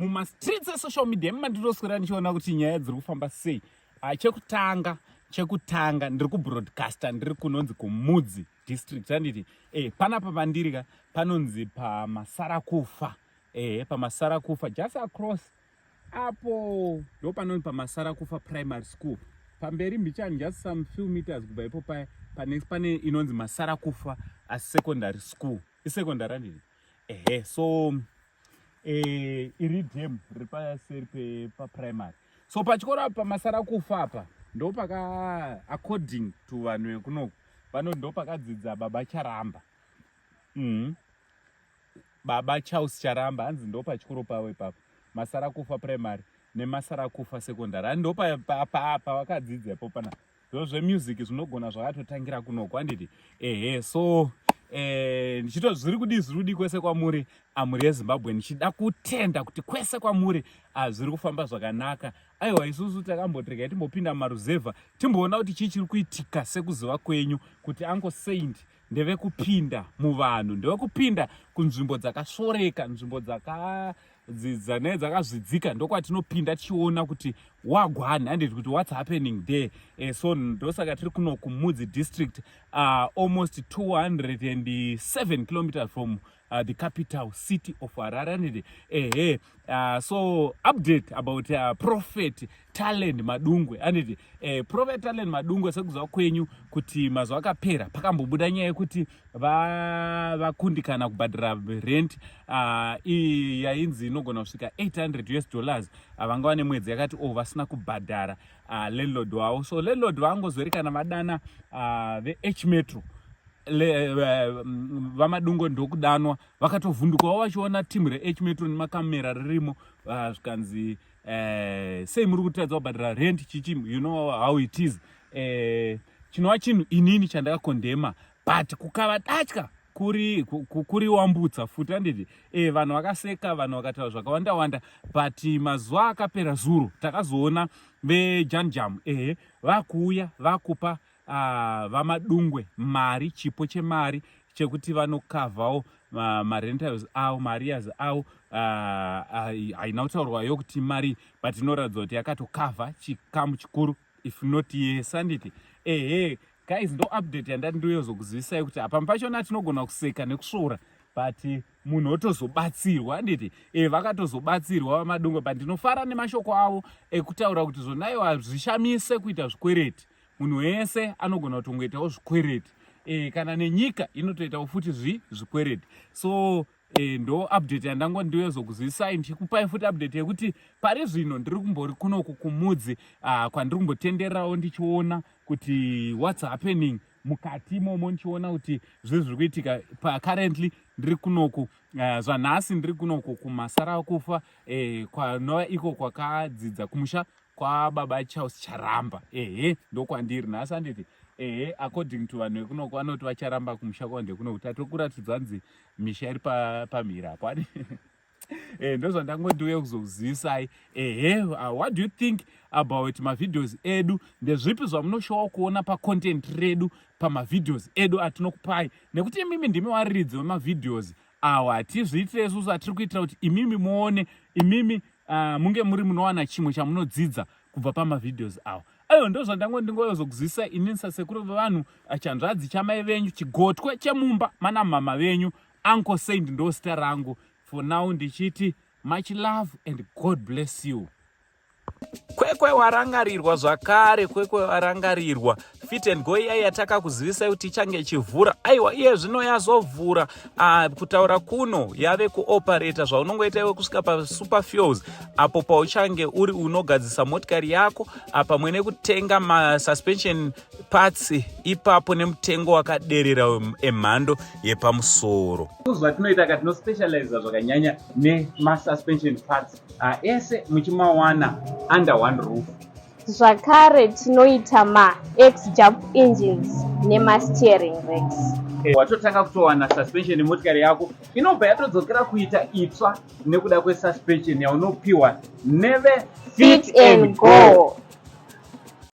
Mumastreets esocial media mandinotoswera ndichiona kuti nyaya dziri kufamba sei. Chekutanga chekutanga ndiri kubroadcaster, ndiri kunonzi kuMudzi District, handiti? Panapa pandiri ka panonzi paMasarakufa. PaMasarakufa, just across apo ndo panonzi paMasarakufa Primary School. Pamberi mbichani, just some few meters kubva ipo paya, panext pane inonzi Masarakufa Secondary School. Isecondary, handiti? Ehe, so iri dam riri paseri paprimary. So pachikoro apa paMasarakufa apa ndo paka, according to vanhu vekunoku, vanoti ndo pakadzidza Baba Charamba. Baba Charles Charamba, hanzi ndo pachikoro pavo ipapo, Masarakufa Primary neMasarakufa Secondary, hani ndo pavakadzidza ipo pana. Ndo zvemusic zvinogona zvakatotangira kunoko, handiti? Ehe, so ndichito zviri kudii, zviri kudii kwese kwamuri, amuri yeZimbabwe? Ndichida kutenda kuti kwese kwamuri zviri kufamba zvakanaka. Aiwa, isusu takamboti regai timbopinda mumaruzevha, timboona kuti chii chiri kuitika. Sekuziva kwenyu kuti Uncle Saint ndevekupinda muvanhu, ndevekupinda kunzvimbo dzakasvoreka, nzvimbo dzakadzidza dzakazvidzika, ndokwatinopinda tichiona kuti wagwani, handiti, kuti what's happening there. So ndosaka tiri kuno kuMudzi District, almost 207 kilometers from the capital city of Harare, handiti? Ehe, so update about Prophet Talent Madungwe, handiti? Prophet Talent Madungwe, sekuziva kwenyu kuti mazuva akapera pakambobuda nyaya yekuti vakundikana kubhadhara rent iyi yainzi inogona kusvika 800 US dollars. Vanga vane mwedzi yakati o vasina kubhadhara landlord wavo. So landlord vangozori kana vadana veH Metro, vaMadungwe ndokudanwa. Vakatovhundukawo vachiona timu reH Metro nemakamera ririmo. Zvikanzi, sei muri kutadza kubhadhara rent chichi? You know how it is. Chinova chinhu inini chandakakondema, but kukava datya kuri kuriwambutsa futi, handiti? Vanhu vakaseka, vanhu vakataura zvakawanda wanda, but mazuva akapera zuro takazoona veJanjam, ehe, vakuuya vakupa vaMadungwe mari, chipo chemari chekuti vanokavhawo marentals avo, maarrears avo. Haina kutaurwayo kuti mari, but inoratidza kuti yakatokavha chikamu chikuru, if not yes, handiti? Ehe, guys, ndo update yandati ndoyozokuzivisai kuti hapamwe pachona tinogona kuseka nekusvora, but munhu otozobatsirwa, handiti? Vakatozobatsirwa vaMadungwe, but ndinofara nemashoko avo ekutaura kuti zvonaiwa zvishamise kuita zvikwereti. Munhu wese anogona kutongoitawo zvikwereti. Kana nenyika inotoitawo futi zvikwereti. So ndo update yandango ndiyozokuzivisai, ndichikupai futi update yekuti pari zvino ndiri kumbori kunoku kuMudzi, kwandiri kumbotendererawo ndichiona kuti what's happening mukati imomo, ndichiona kuti zvii zviri kuitika. Currently ndiri kunoku, zvanhasi ndiri kunoku kuMasarakufa, kwanova iko kwakadzidza kumusha kwababa Charles Charamba. Ehe, ndokwandiri nhasi, handiti? Ehe, according to vanhu vekunoku vanoti vaCharamba kumusha kwavo ndekunoku. Tatokuratidza nzi misha iri pamhiri apo ani. Ndozvandangondiuye kuzokuzivisai. Ehe, what do you think about mavideos edu? Ndezvipi zvamunoshowa kuona pacontent redu, pamavideos edu atinokupai? Nekuti imimi ndimi waridzi wemavideos awa. Hatizviitire isusu, atiri kuitira kuti imimi muone, imimi munge muri munowana chimwe chamunodzidza kubva pamavideos awa. Aiwa, ndo zvandango ndingoyozokuzivisa inini sasekuru vevanhu, chanzvadzi chamai venyu, chigotwe chemumba mana mama venyu. Uncle Saint ndo zita rangu. For now ndichiti much love and God bless you. Kwekwe warangarirwa zvakare, Kwekwe warangarirwa. Fit and Go iya yatakakuzivisai kuti ichange ichivhura, aiwa, iye zvino yazovhura. Kutaura kuno yave kuoperata. Zvaunongoita iwe kusvika paSuper Fuels apo pauchange uri unogadzisa motikari yako pamwe nekutenga masuspension parts ipapo nemutengo wakaderera emhando yepamusoro. Zvatinoita ka, tinospecializa zvakanyanya nemasuspension parts ese muchimawana under one roof. Zvakare tinoita ma-ex-jump engines nema-steering racks. Watotanga kutowana suspension yemotikari yako inobva yatodzokera kuita itsva nekuda kwesuspension yaunopiwa neve Fit and Go.